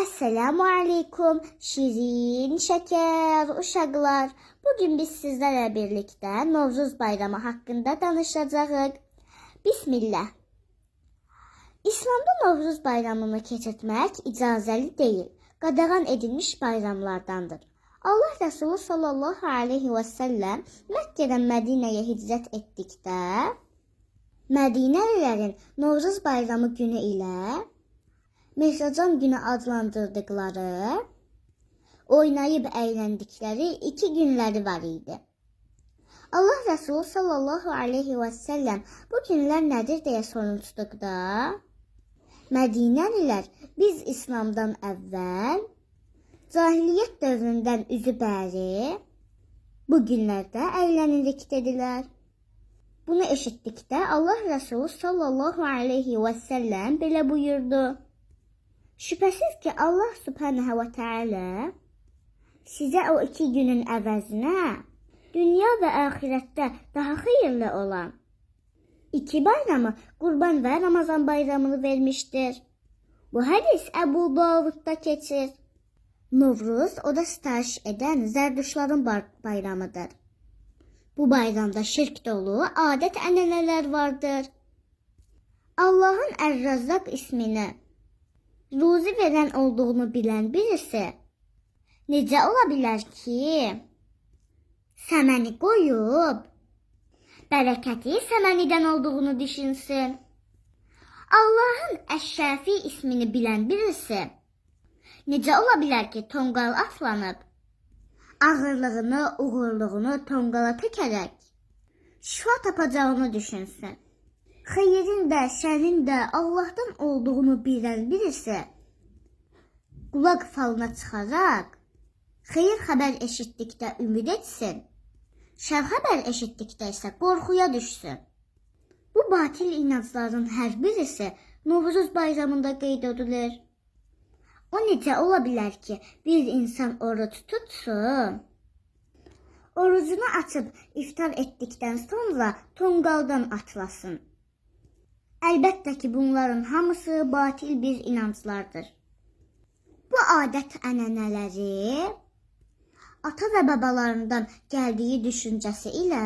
Esselamu Aleyküm şirin şeker uşaqlar. Bugün biz sizlerle birlikte Novruz Bayramı hakkında danışacağıq. Bismillah. İslamda Novruz Bayramını keçirtmək icazəli deyil, qadağan edilmiş bayramlardandır. Allah Resulü sallallahu aleyhi və səlləm Məkkədən Mədinəyə hicrət etdikdə Mədinəlilərin Novruz Bayramı günü ilə Mehracan günü adlandırdıqları, oynayıb əyləndikləri iki günləri var idi. Allah Resulü sallallahu aleyhi və səlləm bu günlər nədir deyə soruşduqda, Mədinəlilər biz İslamdan əvvəl cahiliyyət dövründən üzü bəri bu günlərdə əylənirik dedilər. Bunu eşitdikdə Allah Resulü sallallahu aleyhi və səlləm belə buyurdu. Şübhəsiz ki Allah Subhanahu və Teala sizə o iki günün əvəzinə dünya və axirətdə daha xeyirli olan iki bayramı Qurban və Ramazan bayramını vermişdir. Bu hədis Əbu Davudda keçir. Novruz o da sitayiş edən Zərdüştlərin bayramıdır. Bu bayramda şirk dolu adət ənənələr vardır. Allahın Ər-Rəzzaq ismini ruzi verən olduğunu bilən birisi necə ola bilər ki, səməni qoyub bərəkəti səmənidən olduğunu düşünsün? Allahın Əş-Şəfi ismini bilən birisi necə ola bilər ki, tonqal atlanıb ağırlığını, uğurluğunu tonqala tökərək şifa tapacağını düşünsün? Xeyrin də, şərin də Allahdan olduğunu bilən birisi qulaq falına çıxaraq xeyir xəbər eşitdikdə ümid etsin, şər xəbər eşitdikdə isə qorxuya düşsün. Bu batil inancların hər birisi Novruz bayramında qeyd edilir. O necə ola bilər ki, bir insan oruc tutsun, orucunu açıb iftar etdikdən sonra tonqaldan atlasın? Əlbəttə ki, bunların hamısı batil bir inanclardır. Bu adət ənənələri ata və babalarından gəldiyi düşüncəsi ilə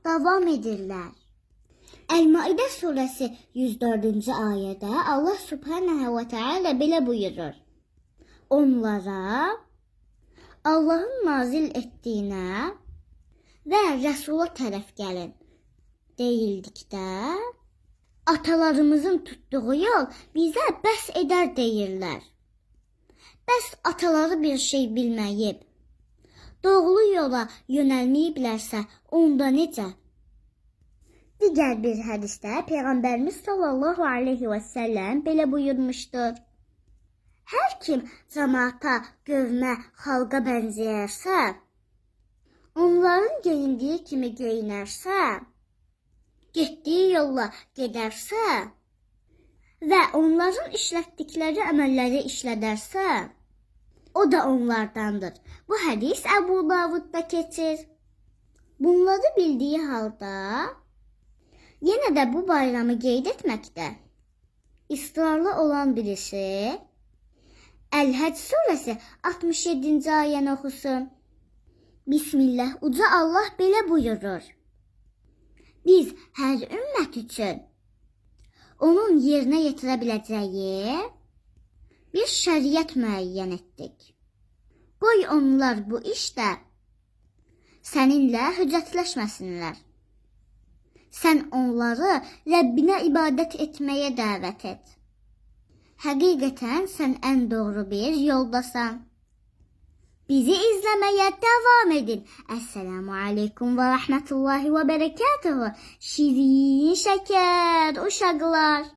davam edirlər. Əl-Maidə surəsi 104-cü ayədə Allah Subhanahu və Teala belə buyurur. Onlara Allahın nazil etdiyinə və Rəsula tərəf gəlin deyildikdə atalarımızın tutduğu yol bizə bəs edər deyirlər. Bəs ataları bir şey bilməyib, doğru yola yönəlməyiblərsə onda necə? Digər bir hədisdə Peyğəmbərimiz sallallahu aleyhi və səlləm belə buyurmuşdur. Hər kim camaata, qövmə, xalqa bənzəyərsə, onların geyindiyi kimi geyinərsə, getdiyi yolla gedərsə və onların işlətdikləri əməlləri işlədərsə, o da onlardandır. Bu hədis Əbu Davudda keçir. Bunları bildiyi halda yenə də bu bayramı qeyd etməkdə israrlı olan birisi Əl-Həcc surəsi 67-ci ayəni oxusun. Bismillah, uca Allah belə buyurur. Biz hər ümmət üçün onun yerinə yetirə biləcəyi bir şəriət müəyyən etdik. Qoy onlar bu işdə səninlə hüccətləşməsinlər. Sən onları Rəbbinə ibadət etməyə dəvət et. Həqiqətən sən ən doğru bir yoldasan. Bizi izləməyə davam edin. Esselamu aleykum və rəhmətullahi və bərəkatuhu. Şirin şəkər uşaqlar.